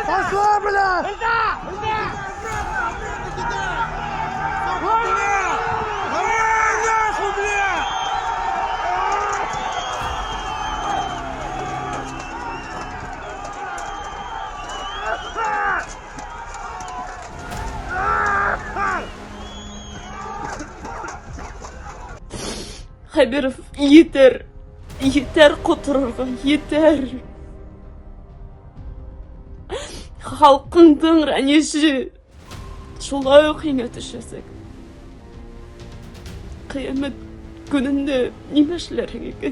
Пошла, бля! Давай нахуй, бля! Хәбиров, етәр. Етәр котырырга, етәр. Халкыңның рәнеше шулай ук һиңа төшәсек. Кыямәт көнендә нимә эшләрһең икән?